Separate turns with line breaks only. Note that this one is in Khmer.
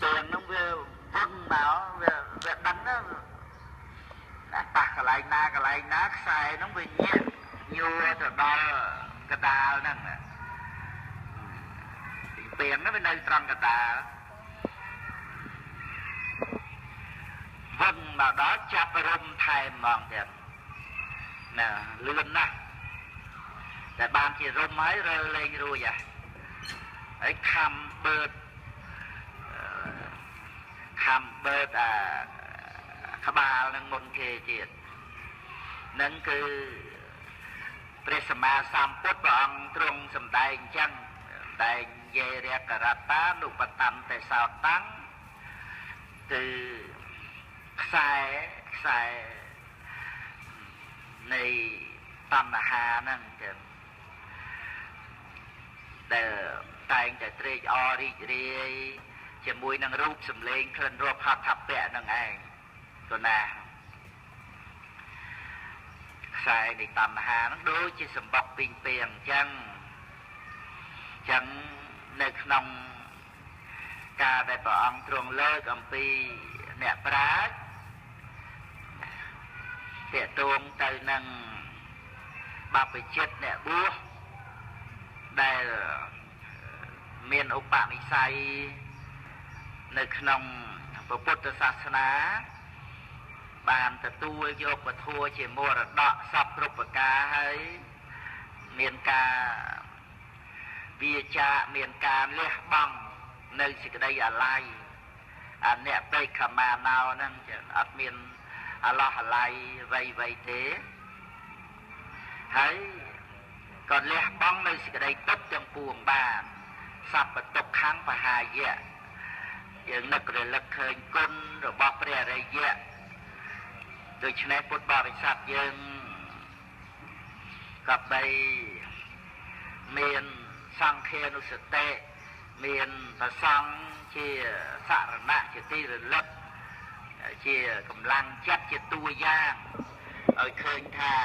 ពាងហ្នឹងវាវឹងមក វាដឹងណា ប៉ះកន្លែងណាកន្លែងណា ខ្សែហ្នឹងវាញាក់ញួរទៅដល់កដាលហ្នឹង ពីងពាងហ្នឹងវានៅត្រង់កដាល វឹងមកដល់ចាប់រុំថែមហ្មងទៀតណា លឿនណាស់ តែបានជារុំហើយរើលេងរួចហ่ะ ហើយខំបឺត ខំបឺតអាក្បាលនឹងមុនគេទៀតនឹង គឺព្រះសម្មាសម្ពុទ្ធព្រះអង្គទ្រង់សម្ដែងអញ្ចឹង សម្ដែងយេរករតានុបតន្តេសោតាំង គឺខ្សែនៃតណ្ហាហ្នឹងចឹង ដែលតែងតែត្រេកអររីករាយជាមួយនឹងរូបសម្លេងក្លិនរសផតពៈហ្នឹងឯង ក៏ណាខ្សែនៃតណ្ហាហ្នឹងដូចជាសម្បុកពីងពាងអញ្ចឹង។ អញ្ចឹងនៅក្នុងការដែលព្រះអង្គទ្រង់លើកអំពីអ្នកប្រាជ្ញ ទាក់ទងទៅនឹងបព្វជិតអ្នកបួសដែលមានឧបនិស្ស័យនៅក្នុងពុទ្ធសាសនា បានទទួលយកពធជាមរតកសពគ្រប់ប្រការ ហើយមានការវាចា មានការលះបង់នៅសេចក្តីអាល័យ អាអ្នកពេកខមាណោហ្នឹងអត់មានអាឡោះអាល័យវៃវៃទេ ហើយក៏លះបង់នៅសេចក្តីទុក្ខទាំងពួងបាន សពទុក្ខំបហាយៈ។ យើងនឹករលឹកឃើញគុណរបស់ព្រះអរិយៈ ដូច្នេះពុទ្ធបរិស័ទយើងក៏បីមានសង្ឃានុសតិ មានប្រសង្ឃជាសរណៈ ជាទីរលឹក ជាកម្លាំងចិត្ត ជាតួយ៉ាងឲ្យឃើញថា